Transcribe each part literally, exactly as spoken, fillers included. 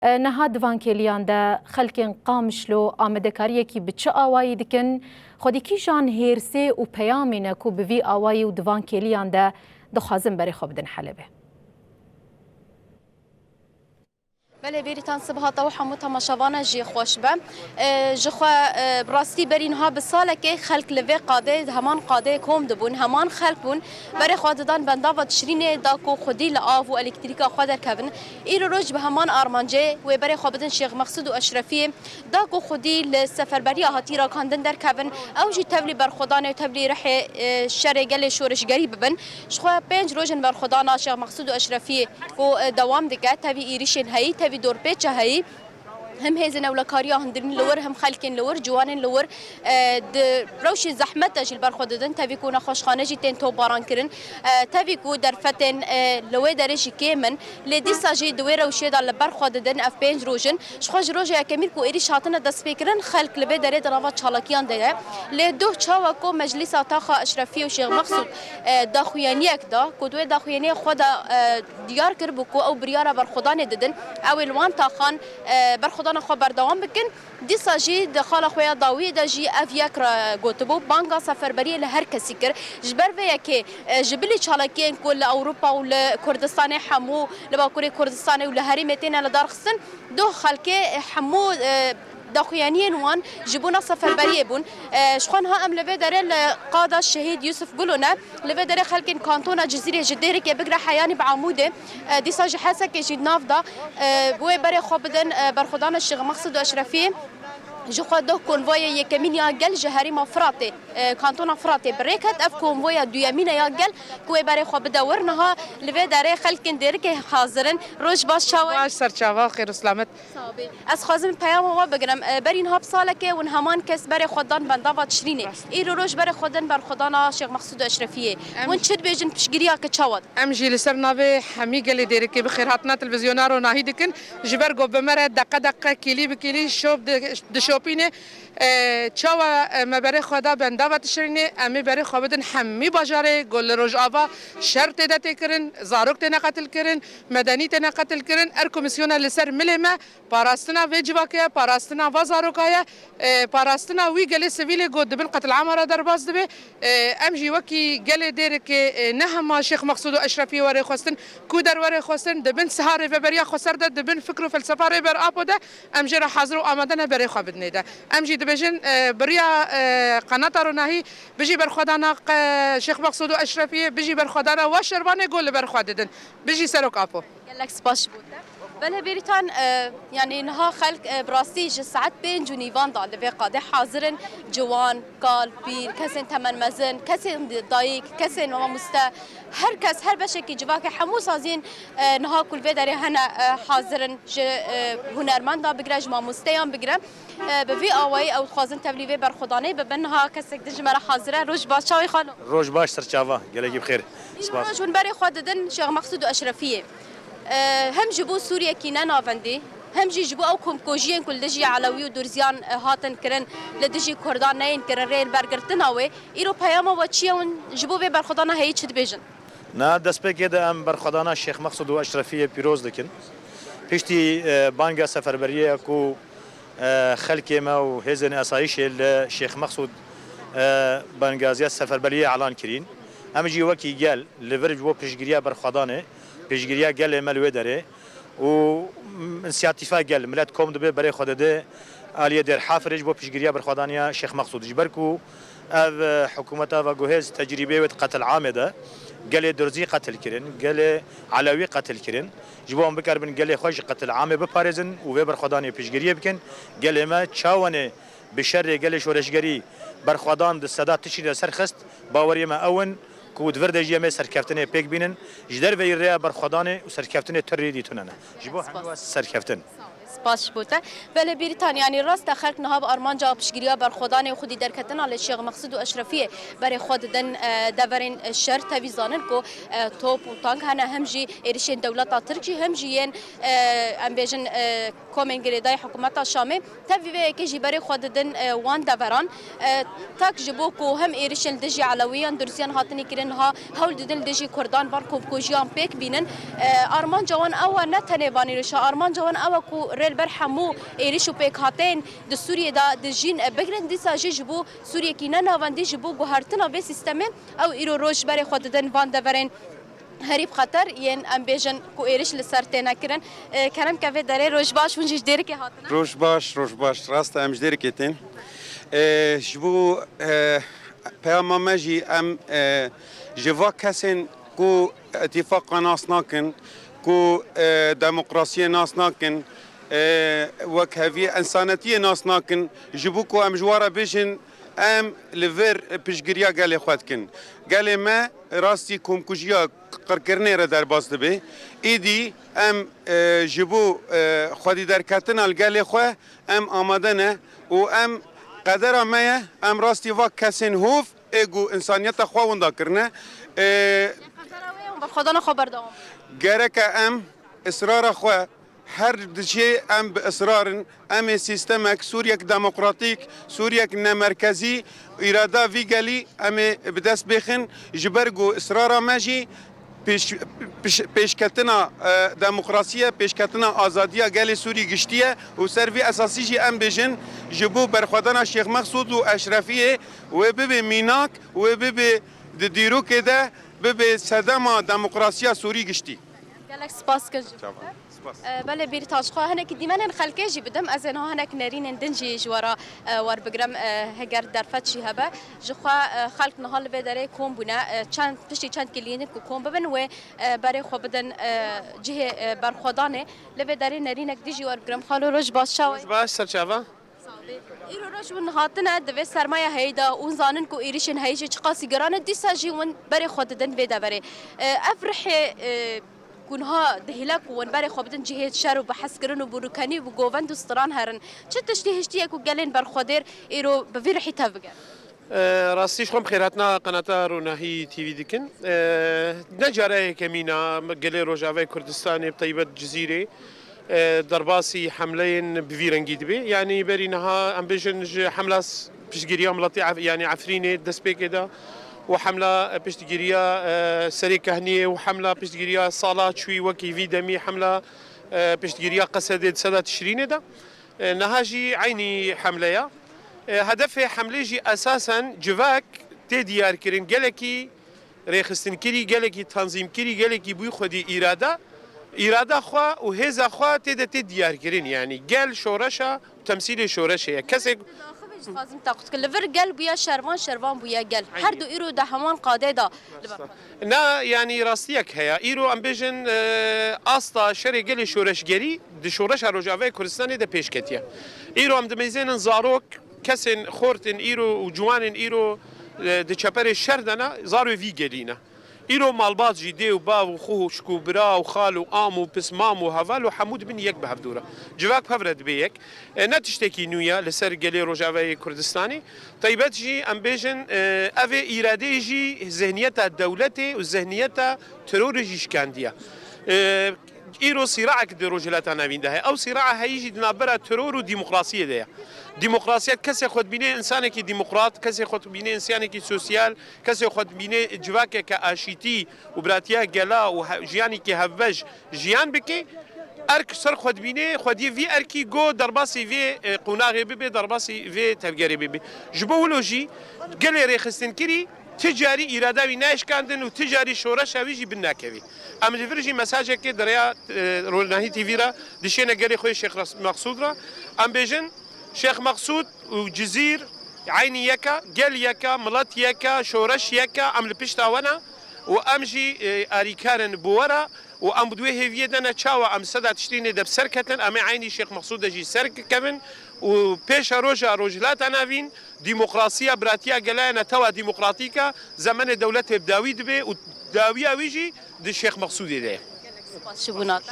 E, niha di van kêliyan de xelkên Qamişlo amadekariyekî bi çi awayî dikin? Xwedî kîjan hêrsê û peyamê ne ku bi vî awayî û di van kêliyan de dixwazin berê xwe bidin Helebê? Belê, Bêrîtan, sibeha te û hemû temaşevana jî xweş be. E, ji xwe, e, bi rastî berî niha bi salekê xelk li vê qadê, heman qadê kom dibûn, heman xelk bûn, berê xwe didan bendava Tişrînê da ku xwedî li av û elektrîka xwe derkevin. Îro roj bi heman armancê wê berê xwe bidin Şêx Mexsûd û Eşrefiyê, da ku xwedî li seferberiya hatî rakandin derkevin, ew jî tevlî berxwedanê û tevlî rihê, e, şerê gelê şoreşgerî bibin. Ji xwe pênc roj in berxwedana Şêx Mexsûd û Eşrefiyê ku, e, dewam dike, tevî êrîşên heyî, tevî dorpêça heyî. Him hêzên ewlekariya hundirîn li wir, him xelkên li wir, ciwanên li wir, e, di rewşê zehmet de jî li ber xwe didin. Tevî ku nexweşxane jî tên topbaran kirin, e, tevî ku derfetên, e, li wê derê jî kêm in. Lê dîsa jî di wê rewşê de li ber xwe didin. Ev pênc roj in. Ji xwe ji roja yekemîn ku êrîş hatine destpêkirin, xelk li vê derê di nava çalakiyan de ye. Lê doh çawa ku Meclîsa Taxa Eşrefiyê û Şêx Mexsûd, e, daxuyaniyek da, ku di wê daxuyaniyê xwe de, e, diyar kiribû ku ew biryara berxwedanê didin, ew ê li wan taxan, e, berxwedana xwe berdewam bikin. Dîsa jî di xala xwe ya dawiyê de jî ev yek re gotibû, banga seferberiyê li her kesî kir. Ji ber vê yekê, e, ji bilî çalakiyên ku li Ewropa û li Kurdistanê hemû, li Bakurê Kurdistanê û li herêmê têne lidarxistin, doh xelkê, e, hemû, e, daxuyaniyên wan ji bona seferberiyê bûn. E, ji xwe niha em li vê derê li qada Şehîd Yusuf Gulo ne. Li vê derê xelkên kantona Cizîrê ji Dêrikê bigre heyanî bi Amûdê, e, dîsa ji Hesekê jî nav da, e, wê berê xwe bidin, e, berxwedana Şêx Mexsûd û Eşrefiyê. Ji xwe doh konvoyê yekemîn ya gel ji herêma Firatê, e, kantona Firatê bi rê ket. Ev konvoya duyemîn e ya gel ku wê berê xwe bide wir. Niha li vê derê xelkên Dêrikê hazir in. Roj baş, çawa? Baş, serçava, xêr û selamet. Sağ ol. Ez xwazim peyama we bigirim. E, berî niha bi salekê hûn heman kes berê xwe dan bendava Tişrînê. Rast. Îro roj berê xwe din berxwedana Şêx Mexsûd û Eşrefiyê. Em Hûn çi dibêjin, piştgiriya ke çawa? Em jî li ser navê hemî gelê Dêrikê bi xêrhatina televîzyona Ronahî dikin. Ji ber ku bi me re deqe deqe, kêlî bi kêlî şop di-, dişopîne. E, çawa, e, me berê xwe da bendava Tişrînê, em ê berê xwe bidin hemî bajarê ku li Rojava şer tê de tê kirin, zarok têne qetil kirin, medenî têne qetil kirin. Er komîsyona li ser milê me, parastina vê civakê ye, parastina va zaroka ye, e, parastina wî gelê sivîlê ku di bin qetilama re derbas dibe. E, em jî wekî gelê Dêrikê, e, ne hema Şêx Mexsûd û Eşrefiyê were xwestin, ku der were xwestin, di bin siha Rêveberiya Xweser de, di bin fikr û felsefa Rêber Apo de, em jê re hazir û amade ne berê xwe bidinê de. Em jî dibêjin, e, bi riya, e, qenata Ronahî, bijî berxwedana, e, Şêx Mexsûd û Eşrefiyê, bijî berxwedana wa şervanê ku li ber xwe didin. Bijî Serok Apo. Gelek spas ji bo te. Belê Bêrîtan, e, yanî niha xelk, e, bi rastî ji saet pênc û nîvan de li vê qadê hazir in. Ciwan, kal, pîr, kesên temenmezin, kesên dayik, kesên mamoste, her kes, her beşekî civakê, hemû saziyên, e, niha ku li vê derê hene, e, hazir in. Ji, e, hunermenda bigire, ji mamosteyan bigire. E, bi vî awayî ew dixwazin tevlî vê berxwedanê bibin. Niha kesek din ji me re hazir e. Roj baş, çawî xalo? Roj baş, serçava, gelekî bi xêr. Spas. Îro roj hûn berê xwe didin Şêx Mexsûd û Eşrefiyê. E, hem ji bo Sûriyekî ne navendî, hem jî ji bo ew komkujiyên ku li dijî Elewî û Durziyan, e, hatin kirin, li dijî Kurdan neyên kirin, rê li bergirtina wê. Îro peyama we çi ye? Hûn ji bo vê berxwedana heyî çi dibêjin? Niha destpêkê de em berxwedana Şêx Mexsûd û Eşrefiyê pîroz dikin. Piştî, e, banga seferberiyê ku, e, xelkê me û hêzên esayîşê li Şêx Mexsûd, e, bangaziya seferberiyê elan kirîn. Em jî wekî gel li vir ji bo piştgiriya berxwedanê, piştgiriya gelê me li wê derê û însiyatîfa gel, milet kom dibe, berê xwe dide aliyê Dêrhafirê ji bo piştgiriya berxwedaniya Şêx Mexsûd. Ji ber ku ev, e, hikûmeta ve guhêz tecrîbê wê di qetil amê de gelê Durzî qetil kirin, gelê Elewî qetil kirin. Ji bo em bikaribin gelê xwe ji qetil amê biparêzin û vê berxwedanê piştgiriyê bikin, gelê me çawanê bi şerê gelê şoreşgerî berxwedan di seda tiştî de serxist, baweriyê me ew in ku di vir de jî em ê serkeftinê pêk bînin. Ji derveyî rêya berxwedanê û serkeftinê tu rêdî tune ne. Ji bo hemî we serkeftin. Spas ji bo te. Belê Bêrîtan, yanî rast e, xelk niha bi armanca piştgiriya berxwedanê û xwedî derketina li Şêx Mexsûd û Eşrefiyê berê xwe didin, e, deverên şer. Tevî zanin ku, e, top û tank hene, hem jî êrişên dewleta Tirk jî, hem jî yên, e, em bêjin, e, komên girêdayî hikûmeta Şamê. Tevî vê yekê jî berê xwe didin, e, wan deveran. E, tak ji bo ku hem êrişên li dijî Elewiyan, Durziyan hatinî kirin, Niha hewl didin li dijî Kurdan van komkujiyan pêk bînin. E, armanca wan ew e, ne tenê van êrişa, armanca wan ew e ku rê li ber hemû êriş û pêkhateyên di Sûriyê de dijîn, e, bigirin. Dîsa jî ji bo Sûriyekî ne navendî, ji bo guhertina vê sîstemê ew îro roj berê xwe didin van deverên herî bi xeter yên, em bêjin, ku êriş li ser têne kirin. E, kerem ke vê derê, roj baş, hûn jî ji Dêrikê hatine? Roj baş, roj baş. Rast e, em ji Dêrikê tên. E, ji bo, e, peyama me jî em, e, ji va kesên ku îtîfaqa nas nakin, ku, e, demokrasiyê nas nakin, e, wekheviyê însanetiyê nas nakin, ji bo ku em ji wan re bêjin, em li vir piştgiriya gelê xwe dikin. Gelê me rastî komkujiya qirkirinê re derbas dibe. Êdî em, e, ji bo, e, xwedî derketina li gelê xwe em amade ne û em qedera me ye, em rastî va kesên hov ê ku însaniyeta xwe winda kirine. E, Qedera wê û berxwedana xwe berdewam. Gereke em israra xwe her diçê em bi israr in, em ê sîstemek, Sûriyek demokratîk, Sûriyek nemerkezî, îrada vî gelî em ê bi dest bêxin, ji ber ku israra me jî pêş-, pêş-, pêşketina, e, demokrasî ye, pêşketina azadiya gelê Sûrî giştî ye û ser vî esasî jî em bêjin, ji bo berxwedana Şêx Mexsûd û Eşrefiyê wê bibe mînak, wê bibe di dîrokê de bibe sedema demokrasiya Sûrî giştî. Gelek spas dikim ji bo te. Spas. E, belê, Bêrîtan, ji xwe hinekî dîmenên xelkê jî bidim. Ez ê niha hinek nerînên din jî ji we re, e, werbigirim, e, heger derfet jî hebe. Ji xwe, e, xelk niha li vê derê kom bûne. E, çend, piştî çend kilînîk ku kom bibin, wê, e, berê xwe bidin, e, cihê, e, berxwedanê. Li vê derê nerînek dî jî werbigirim. Xalo, roj baş, çawa yî? Roj baş, serçava. Îro roj hûn hatine di vê sermaya heyî de, hûn zanin ku êrişên heyî jî çiqasî giran e, dîsa jî hûn berê xwe didin vê deverê. E, ev rihê, e, ku niha dihêle ku hûn berê xwe bidin cihê şer û bihezkirin û bi rûkenî û bi govend û stiran herin, çi tiştî hiştiye ku gelên berxwedêr îro bi vî rihî tevbigerin? E, rastî ji xwe em xêrhatina qenata Ronahî T V dikin. E, ne cara yekemîn e, gelê Rojavayê Kurdistanê, bi taybet Cizîrê, e, derbasî hemleyên bi vî rengî dibe. Yanî berî niha em bêjin ji hemla s-, piştgiriya miletî Ef-, yanî Efrînê destpêkê de û hemla, e, piştgiriya, e, Serê Kehniyê û hemla piştgiriya sala çûyî wekî vî demî hemla, e, piştgiriya Qesedê di seda Tişrînê de. E, niha jî eynî hemle ye. E, hedefê hemlê jî esasen civak tê diyarkirin, gelekî rêxistinkirî, gelekî tanzîmkirî, gelekî bûyî xwedî îrada, îrada xwe û hêza xwe tê de tê diyarkirin. Yanî gel şoreşa, temsîlê şoreşê ye. Kesek Daxivê jî dixwazim te qut kim. Li vir gel bûye şervan, şervan bûye gel. Her du îro di heman qadê de li ber xwe. Na, yanî rastiyek heye. Îro em bêjin, e, asta şerê gelê şoreşgerî di şoreşa Rojavayê Kurdistanê de pêş ketiye. Îro em dimeyzênin zarok, kesên xortên îro û ciwanên îro, e, di çeperê şer de ne, zarê vî gelî ne. Îro malbat jî, dê û bav û xwişk û bira û xal û am û pismam û heval û hemû dibin yek bi hevdû re. Civak bi hev re dibe yek. E, ne tiştekî nû ye li ser gelê Rojavayê Kurdistanê. Taybet jî em bêjin, e, ev ê îradeyê jî zihniyeta dewletê û zihniyeta terorê jî şikandiye. E, îro sîraek di Rojhilata Navîn de heye. Ew sîraa heyî jî di navbera teror û demokrasiyê de ye. Demokrasiyet kesê xwe dibîne însanekî demokrat, kesê xwe dibîne însanekî sosyal, kesê xwe dibîne civakeke aşîtî û biratiya gela û he-, jiyanekî hevbeş jiyan bike. Erk ser xwe dibîne, xwediyê vî erkî go derbasî vê, e, qonaxê bibe, derbasî vê tevgerê bibe. Ji bo wilo jî gelê rêxistinkirî ti carî îrada wî neşkandin û ti carî şoreşa wî jî bin nakevî. Em li vir jî mesajekê di rêya, e, Ronahî T V re dişêne gelê xwe yê Şêx Res-, Mexsûd re. Em bêjin, Şêx Mexsûd û Cizîr eynî yek e, gel yek e, milet yek e, şoreş yek e, em li pişta we ne û em jî, e, alîkar in bi we re û em bi wê hêviyê de ne, çawa em seda Tişrînê de bi ser ketin, em ê eynî Şêx Mexsûd de jî ser kevin û pêşeroja Rojhilata Navîn demokrasiya, biratiya gela ye, netewa demokratîk e, zemenê dewletê bi dawî dibe û dawiya wî jî di Şêx Mexsûdê de ye. Gelek spas ji bona te.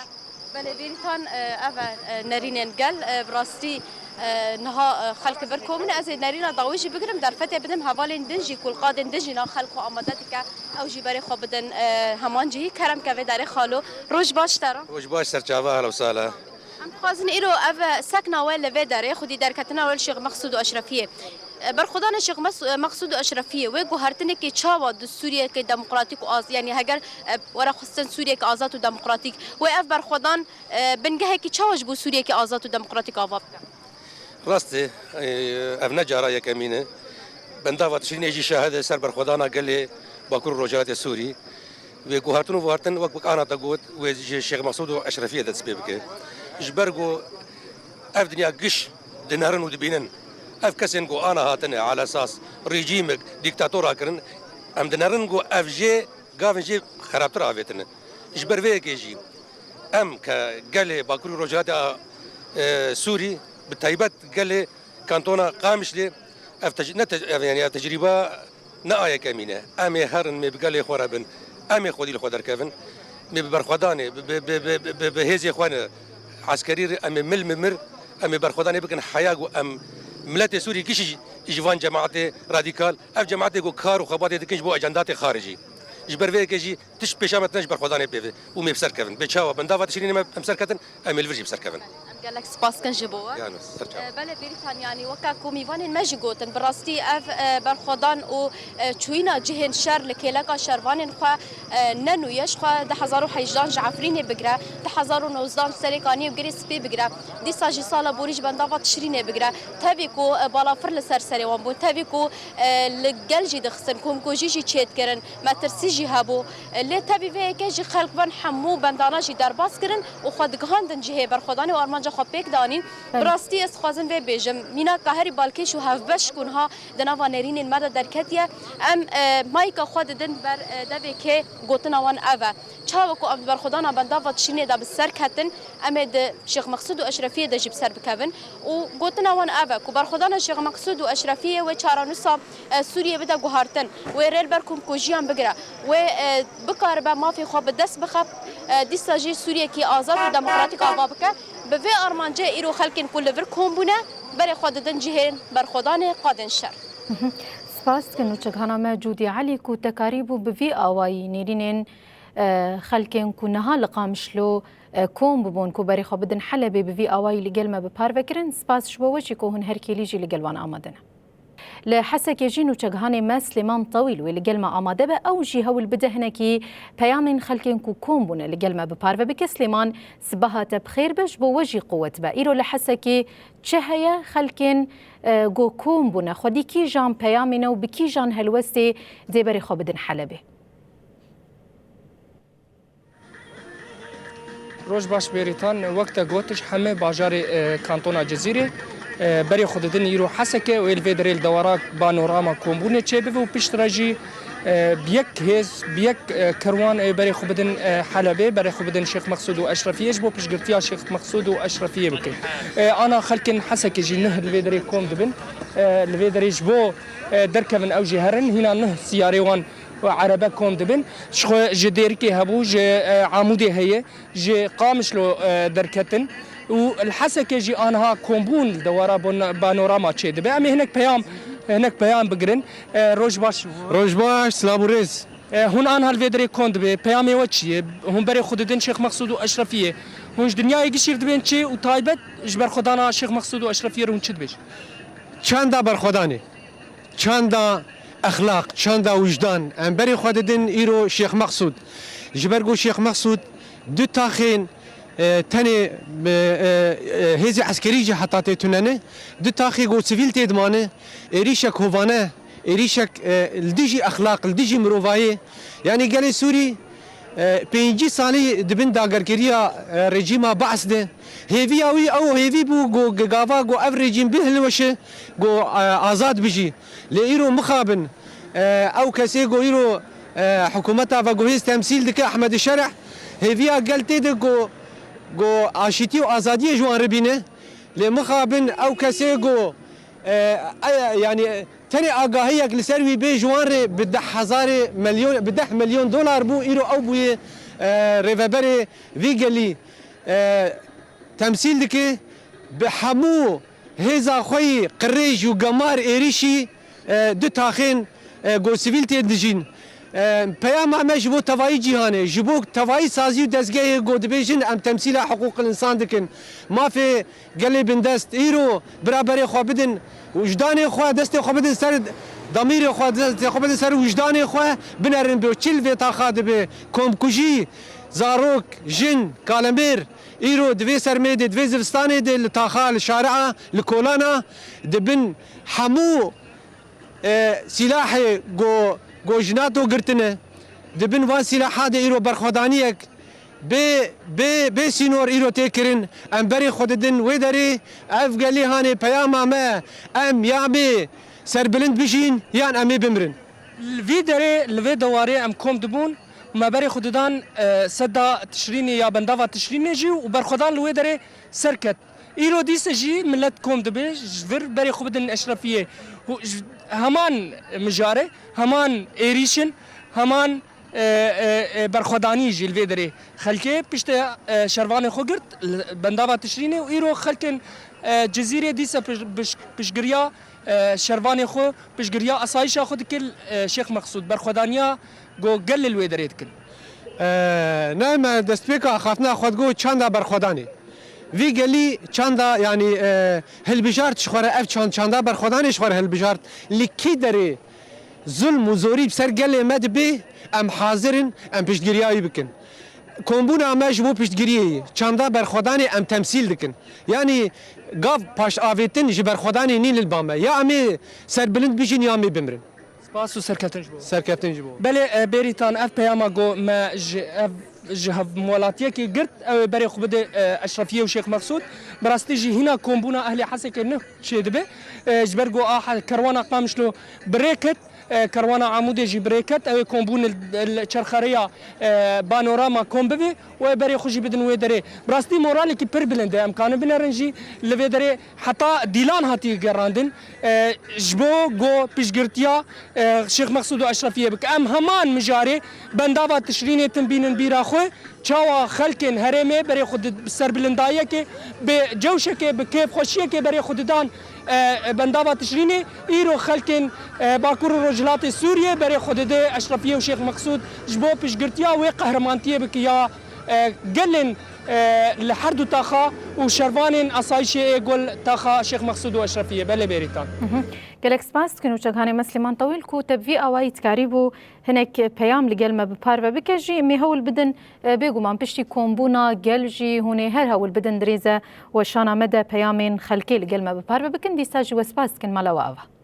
Belê, Bêrîtan, e, ev e, e, nerînên gel, e, bi rastî, e, niha, e, xelk vir kom in. Ez ê nerîna dawî jî bigirim, derfetê bidim hevalên din jî, ku li qadên din jî na xelk xwe amade dike, ew jî berê xwe bidin, e, heman cihî. Kerem ke vê derê xalo. Roj baş te re. Roj baş, serçava, ehla û sahla. Em dixwazin îro ev, e, sekna we li vê derê, xwedî derketina we li Şêx Mexsûd û Eşrefiyê. Berxwedana Şêx Mes-, Meqsûd û Eşrefiyê wê guhertinekê çawa di Sûriyeke demokratîk û az-, yanî heger, e, were xwestin Sûriyeke azad û demokratîk, wê ev berxwedan, e, bingehekî çawa ji bo Sûriyeke azad û demokratîk ava bike? Rast e, e, ev ne cara yekemîn e. Bendava Tişrînê jî şahid e ser berxwedana gelê Bakur û Rojhilatê Sûrî. Wê guhertin û vuhertin wek, wek ana te got, wê ji Şêx Meqsûd û Eşrefiyê dest pê bike. Ji ber ku ev dinya giş dinerin û dibînin. Ev kesên ku ana hatine, alesas rejîmek dîktatora kirin, em dinerin ku ev jê gavên jê xerabtir avêtine. Ji ber vê yekê jî em ke gelê Bakurî Rojhilatê a, e, Sûrî, bi taybet gelê Kantona Qamişlê ev tec-, ne tec-, ev, yanî ev tecrîba ne a yekemîn e. Em ê herin, em ê bi gelê xwe re bin. Em ê xwedî li xwe derkevin. Em ê bi berxwedanê, bi, bi, bi hêzê xwe ne eskerî re, em ê mil bi mil, em ê berxwedanê bikin heya ku em miletê Sûrî gişî ji, ji van cemaetê radîkal, ev cemaetê ku kar û xebatê dikin ji bo ecendatê xaricî. Ji ber vê yekê jî tişt pêşa me tine ji berxwedanê pê ve û em ê bi ser kevin. Bê çawa? Bendava Tişrînê me em ser ketin, em ê li vir jî bi ser kevin. Em gelek spas kin ji bo we. Yan, ser çawa. E, belê Bêrîtan, yanî weke ku mîvanên me jî gotin, bi rastî ev, e, berxwedan û, e, çûyîna cihên şer li kêleka şervanên xwe, e, ne nû ye. Ji xwe du hezar û hejdan ji Efrînê bigire, du hezar û nozdan Serê Kaniyê û Girê Spî bigire, dîsa jî sala borî ji Bendava Tişrînê bigire, tevî ku, e, balafir li ser serê wan bû, tevî ku, e, li gel jî dixistin, komkujî jî çêdikirin, metirsî jî hebû. Lê tevî vê yekê jî xelk van hemû bendana jî derbas kirin û xwe digihandin cihê berxwedanê û armanca xwe pêk danîn. Belê. Bi rastî ez dixwazim vê bêjim, mînaka herî balkêş û hevbeş ku niha di nava nêrînên me de derketiye, em, e, mayîka xwe didin ber, e, devê kê, gotina wan ev e. Çawa ku em di berxwedana Bendava Tişrînê de bi ser ketin, em ê di Şêx Meqsûd û Eşrefiyê de jî bi ser bikevin. Û gotina wan ev e ku berxwedana Şêx Meqsûd û Eşrefiyê wê çarenûsa, e, Sûriyê bide guhartin, wê rê li ber komkujiyan bigire, wê, e, bikaribe mafê xwe bi dest bixe, e, dîsa jî Sûriyekî azad û demokratîk ava bike. Bi vê armancê îro xelkên ku li vir kom bûne, berê xwe didin cihên berxwedanê, qadên şer. Spas dikin nûçegihana me Cûdî Elî ku te karîbû bi vî awayî nêrînên, e, xelkên ku niha li Qamişlo, e, kom bibûn ku berê xwe bidin Helebê, bi vî awayî li gel me bi parve kirin. Spas ji bo we jî ku hûn her kêlî jî li gel wan amade ne. Li Hesekê jî nûçegihanê me Silêman Tewîl wê li gel me amade be, ew jî hewl bide hinekî peyamên xelkên ku kom bûne li gel me bi parve bike. Silêman, sibeha te bi xêr be, ji bo we jî quwet be. Îro li Hesekê çi heye? Xelkên, e, ku kom bûne, xwedî kîjan peyamê ne û bi kîjan helwestê dê berê xwe bidin Helebê? Roj baş Bêrîtan, wek te got, ji hemê bajarê, e, kantona Cizîrê, e, berê xwe didin îro Hesekê û ê li vê derê li dewara Banorama kombûnê çêbibe û piştre jî, e, bi yek hêz, bi yek, e, kerwan ê berê xwe bidin, e, Helebê, berê xwe bidin Şêx Meqsûd û Eşrefiyê ji bo piştgirtiya Şêx Meqsûd û Eşrefiyê bike. E, ana xelkên Hesekê jî nih li vê derê kom dibin. E, li vê derê ji bo, e, derkevin ew jî herin, hîna nih siyarê wan û erebe kom dibin. Ji xwe ji Dêrikê hebû, ji, e, Amûdê heye, ji Qamişlo, e, derketin û li Hesekê jî aniha kombûn li dewara Bon-, Banorama çêdibe. Em ê hinek peyam, hinek peyam bigirin. E, roj baş. Roj baş, silav û rêz. E, hûn aniha li vê derê kom dibe. Peyamê we çi ye? Hûn berê xwe didin Şêx Meqsûd û Eşrefiyê. Hûn ji dinyayê gişî re dibên çi û taybet ji berxwedana Şêx Meqsûd û Eşrefiyê re hûn çi dibêjin? Çanda berxwedanê. Çanda exlaq, çanda wijdan. Em berê xwe didin îro Şêx Meqsûd. Ji ber ku Şêx Meqsûd du taxên, e, tenê, e, e, e, hêzê eskerî jî heta tê tune ne. Du taxê ku sivîl tê dimane, êrîşek hovane, êrîşek, e, li dijî exlaq, li dijî mirovayê. Yanî gelê Sûrî, e, pêncî salî di bin dagirkeriya, e, rejîma Baas de. Hêviya wî ew hêvî bû ku gava ku ev rejîm bihilweşe, ku, e, azad bijî. Lê îro mixabin, e, ew kesê ku îro, e, hikûmeta vegurhêz temsîl dike, Ehmed Şereh, hêviya gel tê de ku, ku aşîtî û azadiyê ji wan re bîne. Lê mixabin ew kesê ku, e, e, yanî tenê agahiyek li ser wî bê ji wan re bi deh hezarê milyon, bi deh milyon dolar bû, îro ew bûye, e, rêveberê vî gelî, e, temsîl dike. Bi hemû hêza xwe yî qirêj û gemar êrîşî, e, du taxên, e, ku sivîl tê dijîn. E, peyama me ji bo tevayî cîhanê, ji bo tevayî sazî û dezgehê ku dibêjin em temsîla hiqûqil însan dikin, mafê gelê bindest, îro bira berê xwe bidin, Wijdanê xwe, destê xwe bidin ser damîrê xwe, destê xwe bidin ser wijdanê xwe, binerin bi çi li vê taxa dibe. Komkujî, zarok, jin, kalemêr, îro di vê sermê de, di vê zivistanê de li taxa, li şari'a, li kolana, di bin hemû, e, sîlahê go, go ji NATO girtine. Di bin van sîlaha de îro berxwedaniyek bê, bê, bê sînor îro tê kirin. Em berê xwe didin wê derê. Ev gelî hanê peyama me, em ya mê serbilind bijîn yan em ê bimirin. Li vî derê, li vê dewarê em kom dibûn û me berê xwe didan, e, seda Tişrînê ya bendava Tişrînê jî û berxwedan li wê derê ser ket. Îro dîse jî milet kom dibe, ji vir berê xwe bidin Eşrefiyê. Hu-, ji heman mijare, heman êrîşin, heman, e, e, e, berxwedanî jî li vê derê. Xelkê piştê, e, şervanê xwe girt, li bendava Tişrînê û îro xelkên, e, Cizîrê dîse piş-, piş-, piştgiriya, e, şervanê xwe, piştgiriya asayişa xwe dikir, e, Şêx Mexsûd. Berxwedaniya go gelê li wê derê dikin. E, ne me destpêka axaftina xwe digot çanda berxwedanê. Vî gelî çanda, yanî, e, hilbijart ji xwe re, ev çand, çanda berxwedanê ji xwe re hilbijart. Li kî derê zulm û zorî bi ser gelê me dibe, em hazir in, em piştgiriya wî bikin. Kombûna me ji bo piştgiriyê ye. Çanda berxwedanê em temsîl dikin. Yanî gav paştavêtin ji berxwedanê nîn li ba me. Ya em ê serbilind bijîn ya em ê bimirin. Spas û serkeftin ji bo. Serkeftin ji bo. Belê, e, Bêrîtan, ev peyama go me ji ev, ji hevwelatiyekê girt, ew ê berê xwe bide, e, Eşrefiyê û Şêx Mexsûd. Bi rastî jî hîna kombûna ehlê Hesekê nuh çêdibe. E, ji ber ku a he-, kerwana Qamişlo bi rê ket, e, kerwana Amûdê jî bi rê ket, ew ê kombûn li, li çerxereya, e, Banorama kom bibe û ê berê xwe jî bidin wê derê. Bi rastî moralekî pir bilind e. Em kanin binerin jî li vê derê heta dîlan hatiye gerandin, e, ji bo go piştgirtiya, e, Şêx Mexsûd û Eşrefiyê bike. Em heman mijarê bendava Tişrînê tim bînin bîra xwe. Çawa xelkên herêmê berê xwe di, bi serbilindayiyekê, bi cewşekê, bi kêfxweşiyekê berê xwe didan, e, e, bendava Tişrînê, îro xelkên, e, Bakur û Rojhilatê Sûriyê berê xwe dide Eşrefiyê û Şêx Mexsûd ji bo piştgirtiya wê qehremantiyê bike ya, e, gelên, e, li her du taxa û şervanên asayişê ê gol taxa Şêx Mexsûd û Eşrefiyê. Belê Bêrîtan. Mhm. Gelek spas dikin û çekhanê me Silêman Tewîl ku te bi vî awayî dikarîbû hinek peyam li gel me bi parve bike jî, em ê hewl bidin, e, bêguman piştî kombûna gel jî hûn ê her hewl bidin di rêze weşana me de peyamên xelkê li gel me bi parve bikin. Dîsa jî we spas dikin, mala we ava.